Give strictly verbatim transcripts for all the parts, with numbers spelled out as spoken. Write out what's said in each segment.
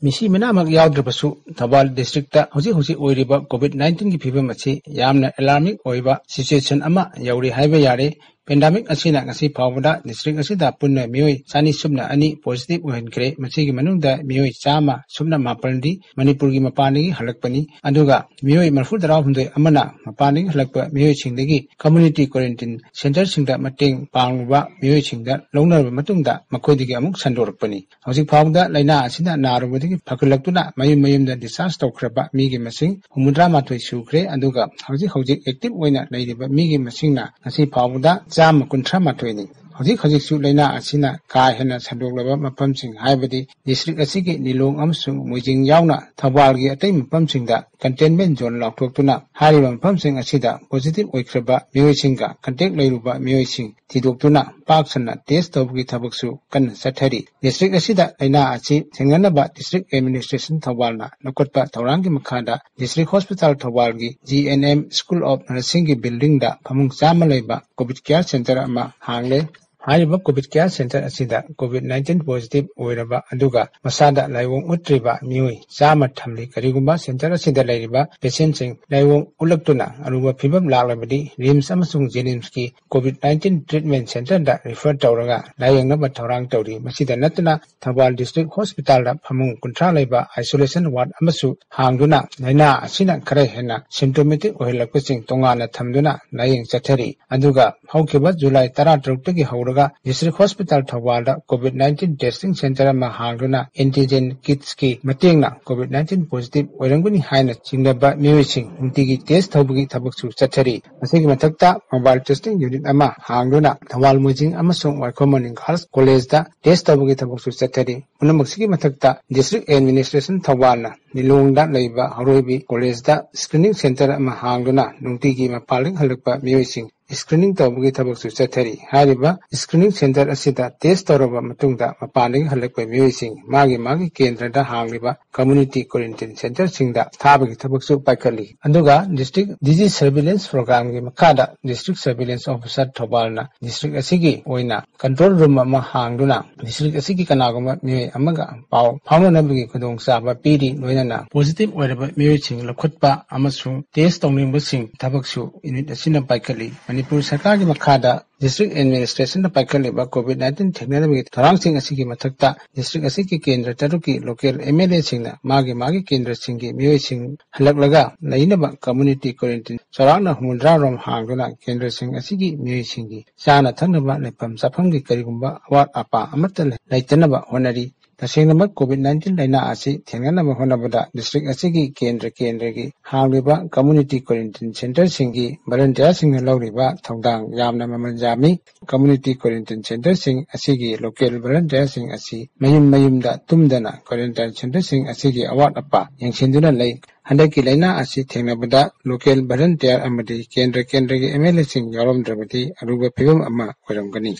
ꯃꯤꯁꯤ ꯃꯅꯥꯃꯛ ꯌꯥꯎꯗ꯭ꯔꯕꯁꯨ, ꯊꯧꯕꯥꯜ ꯗꯤꯁꯇ꯭ꯔꯤꯛꯇ ꯍꯧꯖꯤꯛ ꯍꯧꯖꯤꯛ ꯑꯣꯏꯔꯤꯕ ꯀꯣꯚꯤꯗ ꯅꯥꯏꯟꯇꯤꯟꯒꯤ ꯐꯤꯕꯝ ꯑꯁꯤ ꯌꯥꯝꯅ ꯑꯦꯂꯥꯔꯃꯤꯡ ꯑꯣꯏꯕ ꯁꯤꯆꯨꯋꯦꯁꯟ ꯑꯃ ꯌꯧꯔꯤ ꯍꯥꯏꯕ ꯌꯥꯔꯦ꯫ ꯄꯦꯟꯗꯥꯃꯤꯛ ꯑꯁꯤꯅ ꯉꯁꯤ ꯐꯥꯎꯕꯗ ꯗꯤꯁꯇ꯭ꯔꯤꯛ ꯑꯁꯤꯗ ꯄꯨꯟꯅ ꯃꯤꯑꯣꯏ ꯆꯅꯤ ꯁꯨꯞꯅ ꯑꯅꯤ ꯄꯣꯖꯤꯇꯤꯚ ꯑꯣꯏꯍꯟꯈ꯭ꯔꯦ꯫ ꯃꯁꯤꯒꯤ ꯃꯅꯨꯡꯗ ꯃꯤꯑꯣꯏ ꯆꯥꯝꯃ ꯁꯨꯞꯅ ꯃꯥꯄꯜꯗꯤ ꯃꯅꯤꯄꯨꯔꯒꯤ ꯃꯄꯥꯟꯗꯒꯤ ꯍꯜꯂꯛꯄꯅꯤ, ꯑꯗꯨꯒ ꯃꯤꯑꯣꯏ ꯃꯔꯤꯐꯨ ꯇꯔꯥꯍꯨꯝꯗꯣꯏ ꯑꯃꯅ ꯃꯄꯥꯟꯗꯒꯤ ꯍꯜꯂꯛꯄ ꯃꯤꯑꯣꯏꯁꯤꯡꯗꯒꯤ ꯀꯝꯃ꯭ꯌꯨꯅꯤꯇꯤ ꯀ꯭ꯋꯥꯔꯦꯟꯇꯤꯟ ꯁꯦꯟꯇꯔꯁꯤꯡꯗ ꯃꯇꯦꯡ ꯄꯥꯡꯂꯨꯕ ꯃꯤꯑꯣꯏꯁꯤꯡꯗ ꯂꯧꯅꯔꯕ ꯃꯇꯨꯡꯗ ꯃꯈꯣꯏꯗꯒꯤ ꯑꯃꯨꯛ ꯁꯟꯗꯣꯔꯛꯄꯅꯤ꯫ ꯍꯧꯖꯤꯛ ꯐꯥꯎꯕꯗ ꯂꯥꯏꯅꯥ ꯑꯁꯤꯅ ꯅꯥꯔꯨꯕꯗꯒꯤ ꯐꯒꯠꯂꯛꯇꯨꯅ ꯃꯌꯨꯝ ꯃꯌꯨꯝꯗ ꯗꯤꯁꯆꯥꯔꯖ ꯇꯧꯈ꯭ꯔꯕ ꯃꯤꯒꯤ ꯃꯁꯤꯡ ꯍꯨꯝꯐꯨꯇꯔꯥ ꯃꯥꯊꯣꯏ ꯁꯨꯈ꯭ꯔꯦ, ꯑꯗꯨꯒ ꯍꯧꯖꯤꯛ ꯍꯧꯖꯤꯛ ꯑꯦꯛꯇꯤꯚ ꯑꯣꯏꯅ ꯂꯩꯔꯤꯕ ꯃꯤꯒꯤ ꯃꯁꯤꯡꯅ ꯉꯁꯤ ꯐꯥꯎꯕꯗ ꯆꯥꯝꯃ ꯀꯨꯟꯊ꯭ꯔꯥ ꯃꯥꯊꯣꯏꯅꯤ꯫ ꯍꯧꯖꯤꯛ ꯍꯧꯖꯤꯛꯁꯨ ꯂꯥꯏꯅꯥ ꯑꯁꯤꯅ ꯀꯥ ꯍꯦꯟꯅ ꯁꯟꯗꯣꯛꯂꯕ ꯃꯐꯝꯁꯤꯡ, ꯍꯥꯏꯕꯗꯤ ꯗꯤꯁꯇ꯭ꯔꯤꯛ ꯑꯁꯤꯒꯤ ꯂꯤꯂꯣꯡ ꯑꯃꯁꯨꯡ ꯃꯣꯏꯖꯤꯡ ꯌꯥꯎꯅ ꯊꯧꯕꯥꯜꯒꯤ ꯑꯇꯩ ꯃꯐꯝꯁꯤꯡꯗ ꯀꯟꯇꯦꯟꯃꯦꯟ ꯖꯣꯟ ꯂꯥꯎꯊꯣꯛꯇꯨꯅ ꯍꯥꯏꯔꯤꯕ ꯃꯐꯝꯁꯤꯡ ꯑꯁꯤꯗ ꯄꯣꯖꯤꯇꯤꯚ ꯑꯣꯏꯈ꯭ꯔꯕ ꯃꯤꯑꯣꯏꯁꯤꯡꯒ ꯀꯟꯇꯦꯛ ꯂꯩꯔꯨꯕ ꯃꯤꯑꯣꯏꯁꯤꯡ ꯊꯤꯗꯣꯛꯇꯨꯅ ꯄꯥꯛ ꯁꯟꯅ ꯇꯦꯁ ꯇꯧꯕꯒꯤ ꯊꯕꯛꯁꯨ ꯀꯟꯅ ꯆꯠꯊꯔꯤ꯫ ꯗꯤꯁꯇ꯭ꯔꯤꯛ ꯑꯁꯤꯗ ꯂꯥꯏꯅꯥ ꯑꯁꯤ ꯊꯦꯡꯅꯅꯕ ꯗꯤꯁꯇ꯭ꯔꯤꯛ ꯑꯦꯗꯃꯤꯅꯤꯁꯇ꯭ꯔꯦꯁꯟ ꯊꯧꯕꯥꯜꯅ ꯂꯧꯈꯠꯄ ꯊꯧꯔꯥꯡꯒꯤ ꯃꯈꯥꯗ ꯗꯤꯁꯇ꯭ꯔꯤꯛ ꯍꯣꯁꯄꯤꯇꯥꯜ ꯊꯧꯕꯥꯜꯒꯤ G N M school of ꯅꯔꯁꯤꯡꯒꯤ ꯕꯤꯜꯗꯤꯡꯗ ꯐꯃꯨꯡ ꯆꯥꯝꯃ ꯂꯩꯕ ꯀꯣꯚꯤꯗ ꯀꯤꯌꯔ ꯁꯦꯟꯇꯔ ꯑꯃ ꯍꯥꯡꯂꯦ꯫ ꯍꯥꯏꯔꯤꯕ ꯀꯣꯚꯤꯗ ꯀꯤꯌꯔ ꯁꯦꯟꯇꯔ ꯑꯁꯤꯗ ꯀꯣꯚꯤꯗ ꯅꯥꯏꯟꯇꯤꯟ ꯄꯣꯖꯤꯇꯤꯚ ꯑꯣꯏꯔꯕ ꯑꯗꯨꯒ ꯃꯁꯥꯗ ꯂꯥꯏꯑꯣꯡ ꯎꯠꯇ꯭ꯔꯤꯕ ꯃꯤꯑꯣꯏ ꯆꯥꯝꯃ ꯊꯝꯂꯤ꯫ ꯀꯔꯤꯒꯨꯝꯕ ꯁꯦꯟꯇꯔ ꯑꯁꯤꯗ ꯂꯩꯔꯤꯕ ꯄꯦꯁꯦꯟꯁꯤꯡ ꯂꯥꯏꯑꯣꯡ ꯎꯠꯂꯛꯇꯨꯅ ꯑꯔꯨꯕ ꯐꯤꯕꯝ ꯂꯥꯛꯂꯕꯗꯤ ꯔꯤꯝꯁ ꯑꯃꯁꯨꯡ ꯖꯦꯅꯤꯝꯁꯀꯤ ꯀꯣꯚꯤꯗ ꯅꯥꯏꯟꯇꯤꯟ ꯇ꯭ꯔꯤꯠꯃꯦꯟ ꯁꯦꯟꯇꯔꯗ ꯔꯤꯐꯔ ꯇꯧꯔꯒ ꯂꯥꯌꯦꯡꯅꯕ ꯊꯧꯔꯥꯡ ꯇꯧꯔꯤ꯫ ꯃꯁꯤꯗ ꯅꯠꯇꯅ ꯊꯧꯕꯥꯜ ꯗꯤꯁꯇ꯭ꯔꯤꯛ ꯍꯣꯁꯄꯤꯇꯥꯜꯗ ꯐꯃꯨꯡ ꯀꯨꯟꯊ꯭ꯔꯥ ꯂꯩꯕ ꯑꯥꯏꯁꯣꯂꯦꯁꯟ ꯋꯥꯔꯗ ꯑꯃꯁꯨ ꯍꯥꯡꯗꯨꯅ ꯂꯥꯏꯅꯥ ꯑꯁꯤꯅ ꯈꯔ ꯍꯦꯟꯅ ꯁꯤꯝꯇꯣꯃꯦꯇꯤꯛ ꯑꯣꯏꯍꯜꯂꯛꯄꯁꯤꯡ ꯇꯣꯉꯥꯟꯅ ꯊꯝꯗꯨꯅ ꯂꯥꯌꯦꯡ ꯆꯠꯊꯔꯤ꯫ ꯑꯗꯨꯒ ꯍꯧꯈꯤꯕ ꯖꯨꯂꯥꯏ ꯇꯔꯥꯇꯔꯨꯛꯇꯒꯤ ꯍꯧꯔꯒ ꯗꯤꯁꯇ꯭ꯔꯤꯛ ꯍꯣꯁꯄꯤꯇꯥꯜ ꯊꯧꯕꯥꯜꯗ ꯀꯣꯚꯤꯗ ꯅꯥꯏꯟꯇꯤꯟ ꯇꯦꯁꯇꯤꯡ ꯁꯦꯟꯇꯔ ꯑꯃ ꯍꯥꯡꯗꯨꯅ ꯑꯦꯟꯇꯤꯖꯦꯟ ꯀꯤꯠꯁꯀꯤ ꯃꯇꯦꯡꯅ ꯀꯣꯚꯤꯗ ꯅꯥꯏꯟꯇꯤꯟ ꯄꯣꯖꯤꯇꯤꯚ ꯑꯣꯏꯔꯝꯒꯅꯤ ꯍꯥꯏꯅ ꯆꯤꯡꯅꯕ ꯃꯤꯑꯣꯏꯁꯤꯡ ꯅꯨꯡꯇꯤꯒꯤ ꯇꯦꯁ ꯇꯧꯕꯒꯤ ꯊꯕꯛꯁꯨ ꯆꯠꯊꯔꯤ꯫ ꯃꯁꯤꯒꯤ ꯃꯊꯛꯇ ꯃꯣꯕꯥꯏꯜ ꯇꯦꯁꯇꯤꯡ ꯌꯨꯅꯤꯠ ꯑꯃ ꯍꯥꯡꯗꯨꯅ ꯊꯧꯕꯥꯜ ꯃꯣꯏꯖꯤꯡ ꯑꯃꯁꯨꯡ ꯋꯥꯏꯈꯣꯝ ꯃꯅꯤ ꯒꯥꯔꯜꯁ ꯀꯣꯂꯦꯖꯇ ꯇꯦꯁ ꯇꯧꯕꯒꯤ ꯊꯕꯛꯁꯨ ꯆꯠꯊꯔꯤ꯫ ꯄꯨꯝꯅꯃꯛꯁꯤꯒꯤ ꯃꯊꯛꯇ ꯗꯤꯁꯇ꯭ꯔꯤꯛ ꯑꯦꯗꯃꯤꯅꯤꯁꯇ꯭ꯔꯦꯁꯟ ꯊꯧꯕꯥꯜꯅ ꯂꯤꯂꯣꯡꯗ ꯂꯩꯕ ꯍꯧꯔꯣꯏꯕꯤ ꯀꯣꯂꯦꯖꯇ ꯁ꯭ꯀ꯭ꯔꯤꯅꯤꯡ ꯁꯦꯟꯇꯔ ꯑꯃ ꯍꯥꯡꯗꯨꯅ ꯅꯨꯡꯇꯤꯒꯤ ꯃꯄꯥꯟꯗꯒꯤ ꯍꯜꯂꯛꯄ ꯃꯤꯑꯣꯏꯁꯤꯡ screening ꯇꯧꯕꯒꯤ ꯊꯕꯛꯁꯨ ꯆꯠꯊꯔꯤ꯫ ꯍꯥꯏꯔꯤꯕ screening center ꯑꯁꯤꯗ test ꯇꯧꯔꯕ ꯃꯇꯨꯡꯗ ꯃꯄꯥꯟꯗꯒꯤ ꯍꯜꯂꯛꯄ ꯃꯤꯑꯣꯏꯁꯤꯡ ꯃꯥꯒꯤ ꯃꯥꯒꯤ ꯀꯦꯟꯗ꯭ꯔꯗ ꯍꯥꯡꯂꯤꯕ community quarantine centerꯁꯤꯡꯗ ꯊꯥꯕꯒꯤ ꯊꯕꯛꯁꯨ ꯄꯥꯏꯈꯠꯂꯤ꯫ ꯑꯗꯨꯒ district disease surveillance programꯒꯤ ꯃꯈꯥꯗ district surveillance officer ꯊꯧꯕꯥꯜꯅ district ꯑꯁꯤꯒꯤ ꯑꯣꯏꯅ control room ꯑꯃ ꯍꯥꯡꯗꯨꯅ district ꯑꯁꯤꯒꯤ ꯀꯅꯥꯒꯨꯝꯕ ꯃꯤꯑꯣꯏ ꯑꯃꯒ ꯄꯥꯎ ꯐꯥꯎꯅꯅꯕꯒꯤ ꯈꯨꯗꯣꯡꯆꯥꯕ ꯄꯤꯔꯤ꯫ ꯂꯣꯏꯅꯅ positive ꯑꯣꯏꯔꯕ ꯃꯤꯑꯣꯏꯁꯤꯡ ꯂꯧꯈꯠꯄ ꯑꯃꯁꯨꯡ test ꯇꯧꯅꯤꯡꯕꯁꯤꯡ ꯊꯕꯛꯁꯨ unit ꯑꯁꯤꯅ ꯄꯥꯏꯈꯠꯂꯤ꯫ ꯃꯅꯤꯄꯨꯔ ꯁꯔꯀꯥꯔꯒꯤ ꯃꯈꯥꯗ district administrationꯅ ꯄꯥꯏꯈꯠꯂꯤꯕ COVID nineteen ꯊꯦꯡꯅꯅꯕꯒꯤ ꯊꯧꯔꯥꯡꯁꯤꯡ ꯑꯁꯤꯒꯤ ꯃꯊꯛꯇ district ꯑꯁꯤꯒꯤ ꯀꯦꯟꯗ꯭ꯔ ꯇꯔꯨꯛꯀꯤ local MLAꯁꯤꯡꯅ ꯃꯥꯒꯤ ꯃꯥꯒꯤ ꯀꯦꯟꯗ꯭ꯔꯁꯤꯡꯒꯤ ꯃꯤꯑꯣꯏꯁꯤꯡ ꯍꯜꯂꯛꯂꯒ ꯂꯩꯅꯕ community quarantine ꯆꯥꯎꯔꯥꯛꯅ ꯍꯨꯝꯐꯨꯇꯔꯥ ꯔꯣꯝ ꯍꯥꯡꯗꯨꯅ ꯀꯦꯟꯗ꯭ꯔꯁꯤꯡ ꯑꯁꯤꯒꯤ ꯃꯤꯑꯣꯏꯁꯤꯡꯒꯤ ꯆꯥꯅ ꯊꯛꯅꯕ ꯂꯩꯐꯝ ꯆꯥꯐꯝꯒꯤ ꯀꯔꯤꯒꯨꯝꯕ ꯑꯋꯥꯠ ꯑꯄꯥ ꯑꯃꯠꯇ ꯂꯩꯇꯅꯕ ꯍꯣꯠꯅꯔꯤ꯫ ꯇꯁꯦꯡꯅꯃꯛ COVID nineteen ꯂꯥꯏꯅꯥ ꯑꯁꯤ ꯊꯦꯡꯅꯅꯕ ꯍꯣꯠꯅꯕꯗ district ꯑꯁꯤꯒꯤ ꯀꯦꯟꯗ꯭ꯔ ꯀꯦꯟꯗ꯭ꯔꯒꯤ ꯍꯥꯡꯂꯤꯕ community quarantine centerꯁꯤꯡꯒꯤ volunteerꯁꯤꯡꯅ ꯂꯧꯔꯤꯕ ꯊꯧꯗꯥꯡ ꯌꯥꯝꯅ ꯃꯃꯜ ꯌꯥꯝꯃꯤ꯫ Community quarantine centerꯁꯤꯡ ꯑꯁꯤꯒꯤ local volunteerꯁꯤꯡ ꯑꯁꯤ ꯃꯌꯨꯝ ꯃꯌꯨꯝꯗ ꯇꯨꯝꯗꯅ quarantine centerꯁꯤꯡ ꯑꯁꯤꯒꯤ ꯑꯋꯥꯠ ꯑꯄꯥ ꯌꯦꯡꯁꯤꯟꯗꯨꯅ ꯂꯩ꯫ ꯍꯟꯗꯛꯀꯤ ꯂꯥꯏꯅꯥ ꯑꯁꯤ ꯊꯦꯡꯅꯕꯗ local volunteer ꯑꯃꯗꯤ ꯀꯦꯟꯗ꯭ꯔ ꯀꯦꯟꯗ꯭ꯔꯒꯤ MLAꯁꯤꯡ ꯌꯥꯎꯔꯝꯗ꯭ꯔꯕꯗꯤ ꯑꯔꯨꯕ ꯐꯤꯕꯝ ꯑꯃ ꯑꯣꯏꯔꯝꯒꯅꯤ꯫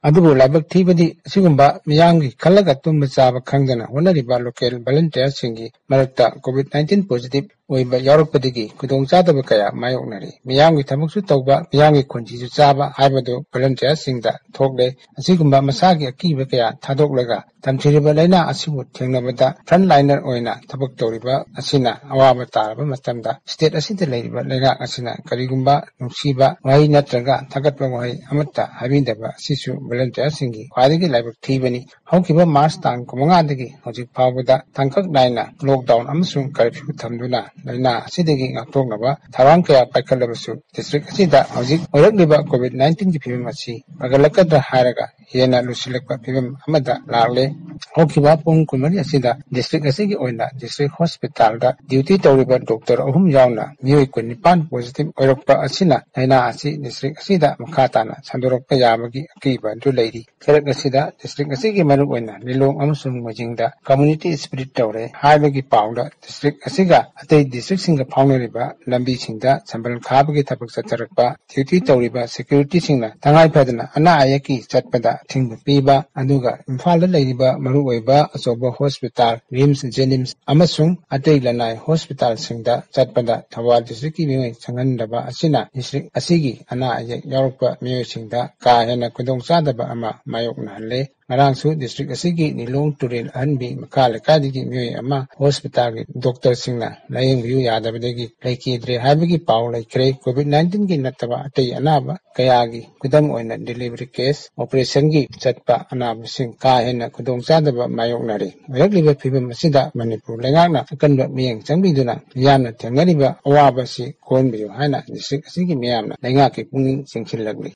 ꯑꯗꯨꯕꯨ ꯂꯥꯏꯕꯛ ꯊꯤꯕꯗꯤ ꯑꯁꯤꯒꯨꯝꯕ ꯃꯤꯌꯥꯝꯒꯤ ꯈꯜꯂꯒ ꯇꯨꯝꯕ ꯆꯥꯕ ꯈꯪꯗꯅ ꯍꯣꯠꯅꯔꯤꯕ local volunteerꯁꯤꯡꯒꯤ ꯃꯔꯛꯇ COVID nineteen positive ꯑꯣꯏꯕ ꯌꯥꯎꯔꯛꯄꯗꯒꯤ ꯈꯨꯗꯣꯡꯆꯥꯗꯕ ꯀꯌꯥ ꯃꯥꯌꯣꯛꯅꯔꯤ꯫ ꯃꯤꯌꯥꯝꯒꯤ ꯊꯕꯛꯁꯨ ꯇꯧꯕ, ꯃꯤꯌꯥꯝꯒꯤ ꯈꯣꯟꯊꯤꯁꯨ ꯆꯥꯕ ꯍꯥꯏꯕꯗꯨ volunteerꯁꯤꯡꯗ ꯊꯣꯛꯂꯦ꯫ ꯑꯁꯤꯒꯨꯝꯕ ꯃꯁꯥꯒꯤ ꯑꯀꯤꯕ ꯀꯌꯥ ꯊꯥꯗꯣꯛꯂꯒ ꯇꯝꯊꯤꯔꯕ ꯂꯥꯏꯅꯥ ꯑꯁꯤꯕꯨ ꯊꯦꯡꯅꯕꯗ frontliner ꯑꯣꯏꯅ ꯊꯕꯛ ꯇꯧꯔꯤꯕ ꯑꯁꯤꯅ ꯑꯋꯥꯕ ꯇꯥꯔꯕ ꯃꯇꯝꯗ state ꯑꯁꯤꯗ ꯂꯩꯔꯤꯕ ꯂꯩꯉꯥꯛ ꯑꯁꯤꯅ ꯀꯔꯤꯒꯨꯝꯕ ꯅꯨꯡꯁꯤꯕ ꯋꯥꯍꯩ ꯅꯠꯇ꯭ꯔꯒ ꯊꯥꯒꯠꯄ ꯋꯥꯍꯩ ꯑꯃꯠꯇ ꯍꯥꯏꯕꯤꯗꯕ ꯑꯁꯤꯁꯨ volunteerꯁꯤꯡꯒꯤ ꯈ꯭ꯋꯥꯏꯗꯒꯤ ꯂꯥꯏꯕꯛ ꯊꯤꯕꯅꯤ꯫ ꯍꯧꯈꯤꯕ March ꯇꯥꯡ ꯀꯨꯟꯃꯉꯥꯗꯒꯤ ꯍꯧꯖꯤꯛ ꯐꯥꯎꯕꯗ ꯇꯥꯡꯀꯛ ꯅꯥꯏꯅ lockdown ꯑꯃꯁꯨꯡ curfew ꯊꯝꯗꯨꯅ ꯂꯥꯏꯅꯥ ꯑꯁꯤꯗꯒꯤ ꯉꯥꯛꯊꯣꯛꯅꯕ ꯊꯧꯔꯥꯡ ꯀꯌꯥ ꯄꯥꯏꯈꯠꯂꯕꯁꯨ district ꯑꯁꯤꯗ ꯍꯧꯖꯤꯛ ꯑꯣꯏꯔꯛꯂꯤꯕ COVID nineteenꯒꯤ ꯐꯤꯕꯝ ꯑꯁꯤ ꯐꯒꯠꯂꯛꯀꯗ꯭ꯔꯥ ꯍꯥꯏꯔꯒ ꯍꯦꯟꯅ ꯂꯨꯁꯤꯜꯂꯛꯄ ꯐꯤꯕꯝ ꯑꯃꯗ ꯂꯥꯛꯂꯦ꯫ ꯍꯧꯈꯤꯕ ꯄꯨꯡ ꯀꯨꯟꯃꯔꯤ ꯑꯁꯤꯗ district ꯑꯁꯤꯒꯤ ꯑꯣꯏꯅ district hospitalꯗ duty ꯇꯧꯔꯤꯕ doctor ꯑꯍꯨꯝ ꯌꯥꯎꯅ ꯃꯤꯑꯣꯏ ꯀꯨꯟꯅꯤꯄꯥꯟ positive ꯑꯣꯏꯔꯛꯄ ꯑꯁꯤꯅ ꯂꯥꯏꯅꯥ ꯑꯁꯤ district ꯑꯁꯤꯗ ꯃꯈꯥ ꯇꯥꯅ ꯁꯟꯗꯣꯔꯛꯄ ꯌꯥꯕꯒꯤ ꯑꯀꯤꯕ ꯑꯗꯨ ꯂꯩꯔꯤ꯫ ꯆꯔꯛ ꯑꯁꯤꯗ district ꯑꯁꯤꯒꯤ ꯃꯔꯨꯑꯣꯏꯅ ꯂꯤꯂꯣꯡ ꯑꯃꯁꯨꯡ ꯃꯣꯏꯖꯤꯡꯗ community spirit ꯇꯧꯔꯦ ꯍꯥꯏꯕꯒꯤ ꯄꯥꯎꯗ district ꯑꯁꯤꯒ ꯑꯇꯩ ꯗꯤꯁꯇ꯭ꯔꯤꯛꯁꯤꯡꯒ ꯐꯥꯎꯅꯔꯤꯕ ꯂꯝꯕꯤꯁꯤꯡꯗ ꯁꯝꯕꯜ ꯈꯥꯕꯒꯤ ꯊꯕꯛ ꯆꯠꯊꯔꯛꯄ, ꯗ꯭ꯌꯨꯇꯤ ꯇꯧꯔꯤꯕ ꯁꯦꯀ꯭ꯌꯨꯔꯤꯇꯤꯁꯤꯡꯅ ꯇꯉꯥꯏ ꯐꯗꯅ ꯑꯅꯥ ꯑꯌꯦꯛꯀꯤ ꯆꯠꯄꯗ ꯑꯊꯤꯡꯕ ꯄꯤꯕ, ꯑꯗꯨꯒ ꯏꯝꯐꯥꯜꯗ ꯂꯩꯔꯤꯕ ꯃꯔꯨꯑꯣꯏꯕ ꯑꯆꯧꯕ ꯍꯣꯁꯄꯤꯇꯥꯜ ꯔꯤꯝꯁ, ꯖꯦꯅꯤꯝꯁ ꯑꯃꯁꯨꯡ ꯑꯇꯩ ꯂꯅꯥꯏ ꯍꯣꯁꯄꯤꯇꯥꯜꯁꯤꯡꯗ ꯆꯠꯄꯗ ꯊꯧꯕꯥꯜ ꯗꯤꯁꯇ꯭ꯔꯤꯛꯀꯤ ꯃꯤꯑꯣꯏ ꯆꯪꯍꯟꯗꯕ ꯑꯁꯤꯅ ꯗꯤꯁꯇ꯭ꯔꯤꯛ ꯑꯁꯤꯒꯤ ꯑꯅꯥ ꯑꯌꯦꯛ ꯌꯥꯎꯔꯛꯄ ꯃꯤꯑꯣꯏꯁꯤꯡꯗ ꯀꯥ ꯍꯦꯟꯅ ꯈꯨꯗꯣꯡꯆꯥꯗꯕ ꯑꯃ ꯃꯥꯌꯣꯛꯅꯍꯜꯂꯦ꯫ ꯉꯔꯥꯡꯁꯨ ꯗꯤꯁꯇ꯭ꯔꯤꯛ ꯑꯁꯤꯒꯤ ꯅꯤꯂꯣꯡ ꯇꯨꯔꯦꯜ ꯑꯍꯟꯕꯤ ꯃꯈꯥ ꯂꯩꯀꯥꯏꯗꯒꯤ ꯃꯤꯑꯣꯏ ꯑꯃ ꯍꯣꯁꯄꯤꯇꯥꯜꯒꯤ ꯗꯣꯛꯇꯔꯁꯤꯡꯅ ꯂꯥꯌꯦꯡꯕꯤꯌꯨ ꯌꯥꯗꯕꯗꯒꯤ ꯂꯩꯈꯤꯗ꯭ꯔꯦ ꯍꯥꯏꯕꯒꯤ ꯄꯥꯎ ꯂꯩꯈ꯭ꯔꯦ꯫ ꯀꯣꯚꯤꯗ ꯅꯥꯏꯟꯇꯤꯟꯒꯤ ꯅꯠꯇꯕ ꯑꯇꯩ ꯑꯅꯥꯕ ꯀꯌꯥꯒꯤ ꯈꯨꯗꯝ ꯑꯣꯏꯅ ꯗꯦꯂꯤꯚꯔꯤ ꯀꯦꯁ, ꯑꯣꯄꯔꯦꯁꯟꯒꯤ ꯆꯠꯄ ꯑꯅꯥꯕꯁꯤꯡ ꯀꯥ ꯍꯦꯟꯅ ꯈꯨꯗꯣꯡꯆꯥꯗꯕ ꯃꯥꯌꯣꯛꯅꯔꯤ꯫ ꯑꯣꯏꯔꯛꯂꯤꯕ ꯐꯤꯕꯝ ꯑꯁꯤꯗ ꯃꯅꯤꯄꯨꯔ ꯂꯩꯉꯥꯛꯅ ꯑꯀꯟꯕ ꯃꯤꯠꯌꯦꯡ ꯆꯪꯕꯤꯗꯨꯅ ꯃꯤꯌꯥꯝꯅ ꯊꯦꯡꯅꯔꯤꯕ ꯑꯋꯥꯕ ꯑꯁꯤ ꯀꯣꯟꯕꯤꯌꯨ ꯍꯥꯏꯅ ꯗꯤꯁꯇ꯭ꯔꯤꯛ ꯑꯁꯤꯒꯤ ꯃꯤꯌꯥꯝꯅ ꯂꯩꯉꯥꯛꯀꯤ ꯄꯨꯛꯅꯤꯡ ꯆꯤꯡꯁꯤꯜꯂꯛꯂꯤ꯫